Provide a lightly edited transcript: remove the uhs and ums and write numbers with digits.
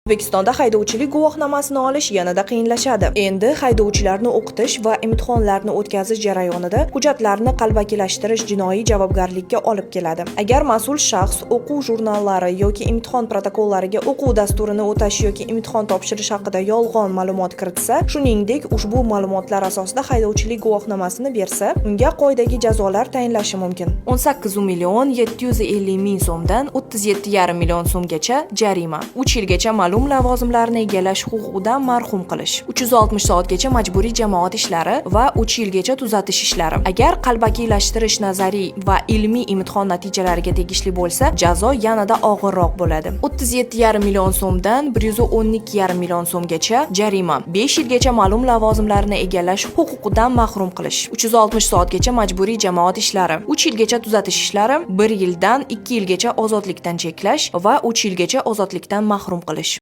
O'zbekistonda haydovchilik guvohnomasini olish yanada qiyinlashadi. Endi haydovchilarni o'qitish va imtihonlarni o'tkazish jarayonida hujjatlarni qalbakilashtirish jinoiy javobgarlikka olib keladi. Agar mas'ul shaxs o'quv jurnallari yoki imtihon protokollariga o'quv dasturini o'tash yoki imtihon topshirish haqida yolg'on ma'lumot kiritsa, shuningdek, ushbu ma'lumotlar asosida haydovchilik guvohnomasini bersa, unga qoidagi jazolar tayinlashi mumkin. 18 million 750 ming so'mdan 37,5 million so'mgacha jarima, 3 yilgacha ma'lum lavozimlarni egallash huquqidan mahrum qilish, 360 soatgacha majburiy jamoat ishlari va 3 yilgacha tuzatish ishlari. Agar qalbakilashtirish nazariy va ilmiy imtihon natijalariga tegishli bo'lsa, jazo yanada og'irroq bo'ladi. 37,5 million so'mdan 112,5 million so'mgacha jarima, 5 yilgacha ma'lum lavozimlarni egallash huquqidan mahrum qilish, 360 soatgacha majburiy jamoat ishlari, 3 yilgacha tuzatish ishlari, 1 yildan 2 yilgacha ozodlikdan cheklash va 3 yilgacha ozodlikdan mahrum qilish.